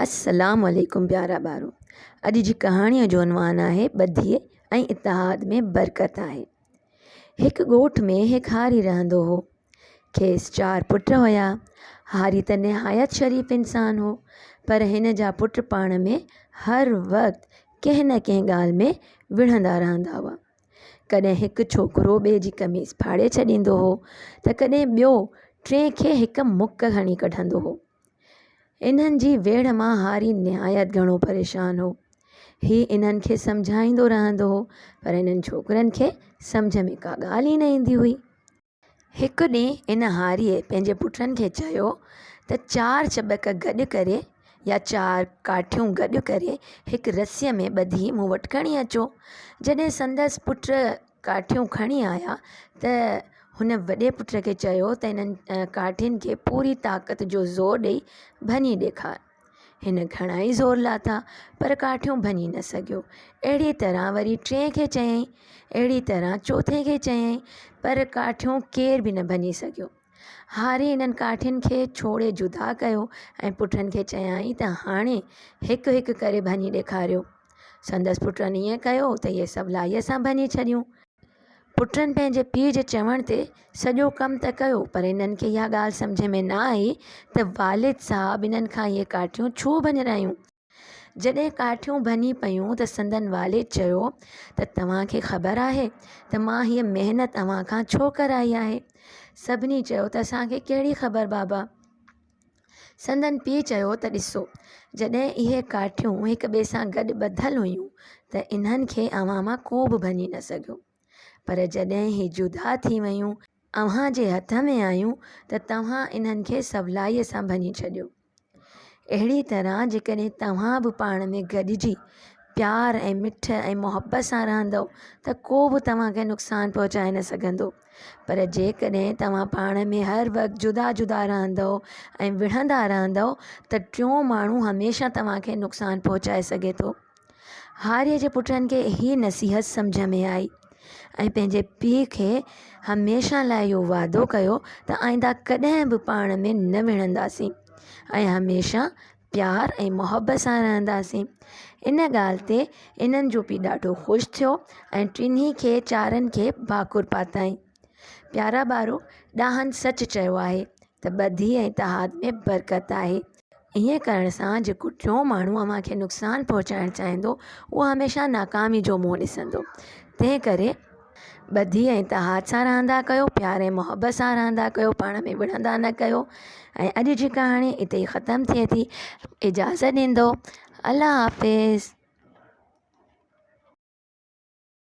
السلام عليڪم پيارا ٻارو اڄ جي ڪهاڻيء جو عنوان آهي ٻڌي ۽ اتحاد ۾ برڪت آهي. هڪ ڳوٺ ۾ هڪ هاري رهندو هو. کيس چار پٽ هيا. هاري ته نهايت شريف انسان هو پر هن جا پٽ پاڻ ۾ هر وقت ڪنهن نه ڪنهن ڳالهه ۾ وڙهندا رهندا هئا. ڪڏهن هڪ ڇوڪرو ٻئي جي قميص ڦاڙي ڇڏيندو هو ته ڪڏهن ٻيو ٽئين کي هڪ مڪ هڻي ڪڍندو هو. انهن جي ويڙهه مان هاري نهايت گهڻو پريشان هو. هي انهن کي سمجهائيندو رهندو هو پر انهن ڇوڪرن کي سمجهه ۾ ڪا ڳالهه ئي نه ايندي هئي. هڪ ڏينهن ان هاريء پنهنجي پٽن کي چيو ته چار چٻڪ گڏ ڪري يا چار ڪاٺيون گڏ ڪري هڪ رسيء ۾ ٻڌي مون وٽ کڻي اچو. جڏهن سندس پٽ ڪاٺيون کڻي آيا ته هن وڏي پٽ کي چيو ته انهن ڪاٺين کي پوري طاقت جو زور ڏئي ڀڃي ڏيکار. هن گهڻائي زور لاٿا پر ڪاٺيون ڀڃي نه سگهيو. اهڙيء طرح وري ٽئين کي چيائين، اهڙيء طرح چوٿين کي چيائين پر ڪاٺيون ڪير به نه ڀڃي سگهيو. هاري انهن ڪاٺين کي ڇوڙي جدا ڪيو ۽ پٽن کي چيائين ته هاڻي هڪ هڪ ڪري ڀڃي ڏيکاريو. سندس پٽن ائين ڪيو ته اهي سولائيء سان ڀڃي ڇڏيون. پٽن پنهنجي پيء جي چوڻ تي سڄو ڪم ته ڪيو پر انهن کي اها ڳالهه سمجهه ۾ نه آئي ته والد صاحب انهن کان اهي ڪاٺيون ڇو ڀڃرايون. جڏهن ڪاٺيون ڀڃي پيون ته سندن والد چيو ته توهان کي خبر آهي ته مان هيء محنت اوهان کان ڇو ڪرائي آهي؟ سڀني چيو ته اسان کي ڪهڙي خبر بابا. سندن پيء چيو ته ڏسو، جڏهن اهي ڪاٺيون هڪ ٻئي سان گڏ ٻڌل هيون ته انهن کي اوهان مان ڪو به ڀڃي نه سگهيو، پر جڏهن هي جدا ٿي ويون، اوهان جي هٿ ۾ آيون ته توهان انهن کي سولائيء سان ڀڃي ڇڏيو. اهڙيء طرح جيڪڏهن توهان به پاڻ ۾ گڏجي پيار ۽ مٺ ۽ محبت سان رهندؤ ته ڪو به توهان کي نقصان پهچائي نه سگهندو. پر جيڪڏهن توهان پاڻ ۾ هر وقت جدا جدا رهندؤ ۽ وڙهندا رهندؤ ته ٽيون ماڻهو هميشه توهان کي نقصان پهچائي سگهي ٿو. هاريء جي پٽن کي هي نصيحت سمجهه ۾ آئي ۽ پنهنجي پيء کي هميشه لاء اهو وعدو ڪيو ته آئنده ڪڏهن به پاڻ ۾ نه وڙهنداسين ۽ هميشه پيار ۽ محبت سان رهنداسين. ان ڳالهه تي انهن جو پيء ڏاڍو خوش ٿيو ۽ ٽنهي کي چارن کي ڀاڪر پاتائين. پيارا ٻارو! ڏاهن سچ چيو آهي ته ٻڌي ۽ اتحاد ۾ برڪت آهي. ائين ڪرڻ سان جيڪو ٽيون ماڻهو اوهان کي نقصان پهچائڻ چاهيندو اهو هميشه ناڪامي جو منهن ڏسندو. تنهن ڪري ٻڌي ۽ اتحاد سان رهندا ڪيو پيار ۽ محبت سان رهندا ڪيو پاڻ ۾ وڙهندا نه ڪيو ۽ اڄ جي ڪهاڻي اتي ئي ختم ٿئي ٿي اجازت ڏيندو الله حافظ.